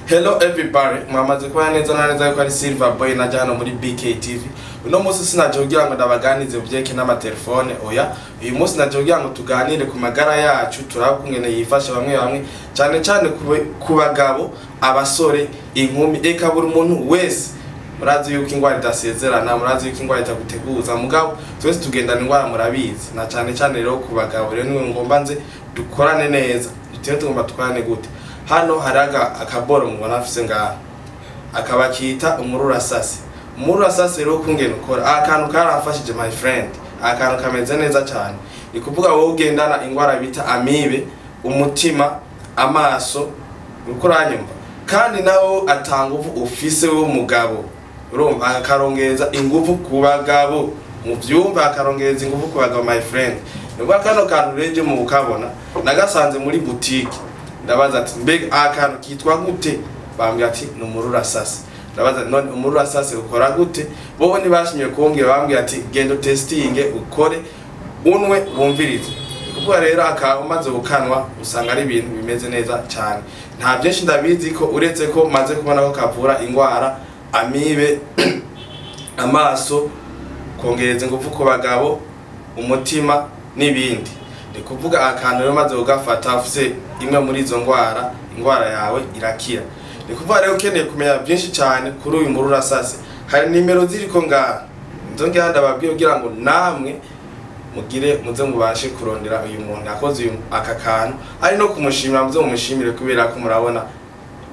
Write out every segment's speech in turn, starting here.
Hello everybody, mwamaze kuba neza na neza yuko ari Silver Boy naje hano muri BK TV. Uno munsi sinaje kugira ngo ndabaganize ubyeke n'amatelefone, oya. Uyu munsi naje kugira ngo tuganire ku magara yacu, turabe kungene yifasha bamwe bamwe, cyane cyane ku bagabo, abasore, inkumi, eka buri muntu wese. Murazi yuko ingwara idasezerana, murazi yuko ingwara itaguteguza, mugabo twese tugendana ingwara murabizi. Na cyane cyane rero ku bagabo rero niwe ngomba nze dukorane neza. Duteye tugomba dukorane gute? Hano haraga akaboro mubona afise ngaha, akaba kita umururasase. Umururasase rero kungena ukora akantu karamfashije my friend, akantu kameze neza cyane. Ni kuvuga wowe ugendana ingwara bita amibe, umutima, amaso, ukuranyumva, kandi nawo atanga uvu ufise wo mugabo. Urumva akarongereza ingufu ku bagabo, mu vyumva akarongereza ingufu ku bagabo my friend. Nubwo kano kantu reje mu bukabona nagasanze muri boutique, ndabaza ati mbega akantu kitwa gute? Bambwira ati ni umururasase. Ndabaza none umururasase ukora gute? Bo ntibashimye kumbwira, bambwira ati genda testinge ukore unwe wumvirize. Kuko rero aka umaze gukanwa usanga ari ibintu bimeze neza cyane. Nta byinshi ndabizi ko uretse ko maze kubona ko kavura ingwara amibe, amaso, kongereza ingufu ku bagabo, umutima n'ibindi. Ni kuvuga akantu rero maze ugafata ufise imwe muri izo ngwara, ingwara yawe irakira. Ni kuvuga rero ukeneye kumenya byinshi cyane kuri uyu mururasase, hari nimero ziriko ngaha nzongera ndababwiye kugira ngo namwe mugire muze mubashe kurondera uyu muntu yakoze uyu aka kantu, ari no kumushimira, muze mumushimire kubera ko murabona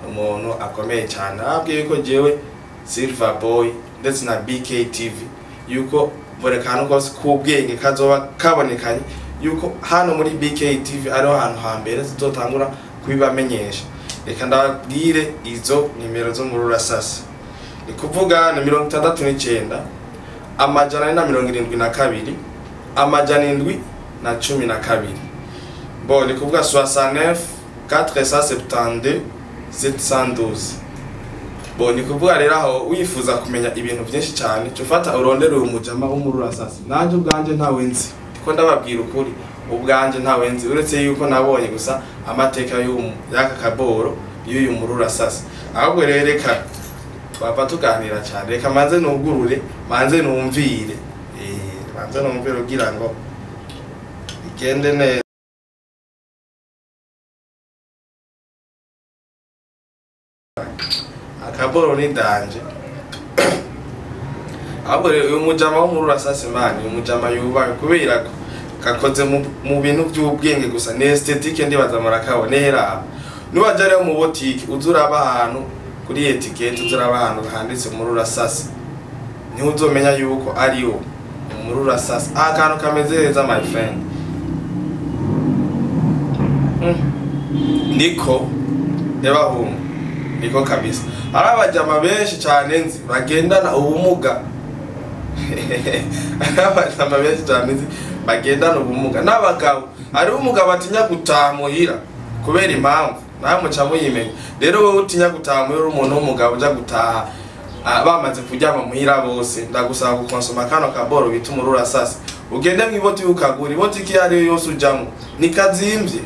umuntu akomeye cyane. Ababwiye yuko jewe Silver Boy ndetse na BK TV yuko buri kantu kose k'ubwenge kazoba kabonekanye, yuko hano muri BK TV ariho hantu hambere tuzotangura kubibamenyesha. Reka ndababwire izo nimero zo muri urasase. Ni kuvuga ni 69 472 712. Bon, ni kuvuga 69 472 712. Bon, ni kuvuga rero aho wifuza kumenya ibintu byinshi cyane, cyo fata urondere uyu mujama wo muri urasase. Nanje ubwanje ntawe nzi, ndiko ndababwira ukuri, ubwanje ntawe nzi uretse yuko nabonye gusa amateka y'aka kaboro y'uyu mururasase. Ahubwo rero reka twava tuganira cyane, reka manze nugurure, manze numvire, manze numvire kugira ngo igende neza. Akaboro ni danje. Ahubwo rero uyu mujama wo mururasase mani, uyu mujama yubaye kubera ko kakoze mu bintu by'ubwenge gusa, ni esthétique ndibaza murakabona hera. Nuwaja rero mu boutique uzuraba ahantu kuri étiquette, uzuraba ahantu handitse mururasase, niho uzomenya yuko ari wo mururasase. Akantu kameze neza my friend. Niko ndebahungu niko kabisa. Hari abajama benshi cyane nzi bagendana ubumuga. Abajama benshi cyane nzi bagendana ubumuga n'abagabo. Hari umugabo atinya gutaha muhira kubera impamvu nawe muca muyimenya. Rero wowe utinya gutaha muhira, umuntu w'umugabo uja gutaha bamaze kuryama muhira bose, ndagusaba gukonsoma kano kaboro bita umururasase. Ugende mw'iboti ukagura iboti iyo ariyo yose ujamwo, nikazimvye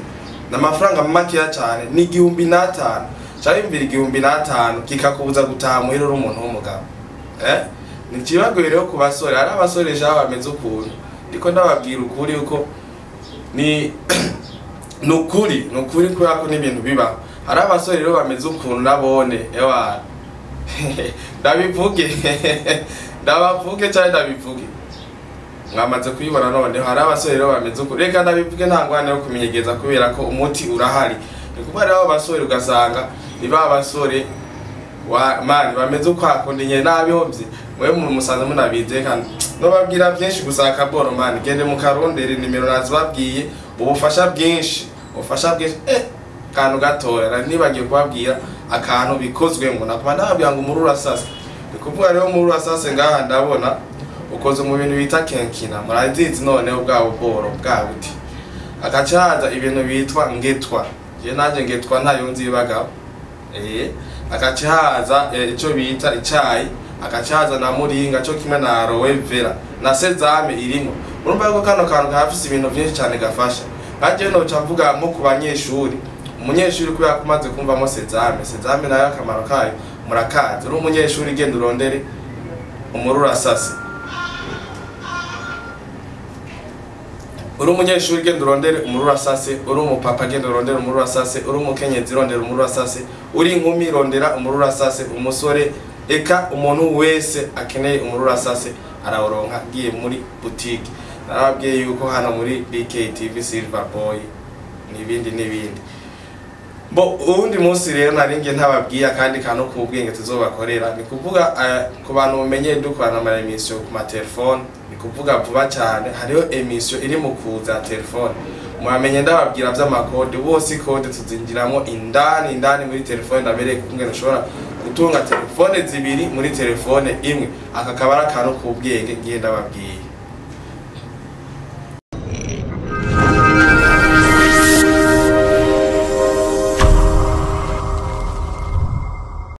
n'amafaranga makeya cyane, ni 1500. Cyari 1500 kikakubuza gutaha muhira uri umuntu w'umugabo. Ni kibagoye rero ku basore. Hari abasore sha bameze ukuntu, ndiko ndababwira ukuri uko ni nukuri, nukuri kubera ko n'ibintu bibaho. Hari abasore rero bameze ukuntu nabone, ewa ndabivuge ndabavuge cyane ndabivuge, mwamaze kuyibona none. Hari abasore rero bameze ukuntu, reka ndabivuge nta ngwane yo kumenyegeza kubera ko umuti urahari. Ni kuba rero abasore ugasanga ni ba basore wa mani bameze ukwako ndinye nabihomvye, mwe mu musanze munabize kandi nobabwira byinshi gusa. Akaboro mani gende mukarondere nimero nazibabwiye, ubufasha bwinshi, ubufasha bwinshi. Kantu gatoya nibagiye kubabwira akantu bikozwemo, nakuma ndababwira ngo umururasase. Ni kuvuga rero umururasase ngaha ndabona ukoze mu bintu bita kenkina, murazizi noneho bwa buboro bwa buti. Akacaza ibintu bitwa ngetwa, je nanje ngetwa ntayo nzi ibagabo. Akacaza ico bita icayi, akacaza na muringa cyo kimwe na aloe vera na sezame irimo. Urumva ko kano kantu gafise ibintu byinshi cyane gafasha. Nkaje no camvuga nko ku banyeshuri, Umunyeshuri, kubera ko umaze kumvamo sezame, sezame nayo akamaro kayo murakazi. Uri umunyeshuri, genda urondere umururasase. Uri umunyeshuri, genda urondere umururasase. Uri umupapa, genda urondere umururasase. Uri umukenyezi, rondera umururasase. Uri inkumi, rondera umururasase. Umusore, eka umuntu wese akeneye umururasase arawuronka agiye muri butike. Narababwiye yuko hano muri BKTV Silver Boy n'ibindi n'ibindi. Bo uwundi munsi rero naringe ntababwiye akandi kantu k'ubwenge tuzobakorera. Ni kuvuga ku bantu mumenye dukorana ama émission ku matelefone, ni kuvuga vuba cyane hariho émission iri mu kuza ya telefone. Muramenye ndababwira vy'amakode bose, code tuzinjiramo indani indani muri telefone, ndabereye kungene ushobora gutunga telefone zibiri muri telefone imwe. Aka kaba ari akantu k'ubwenge ngiye ndababwiye.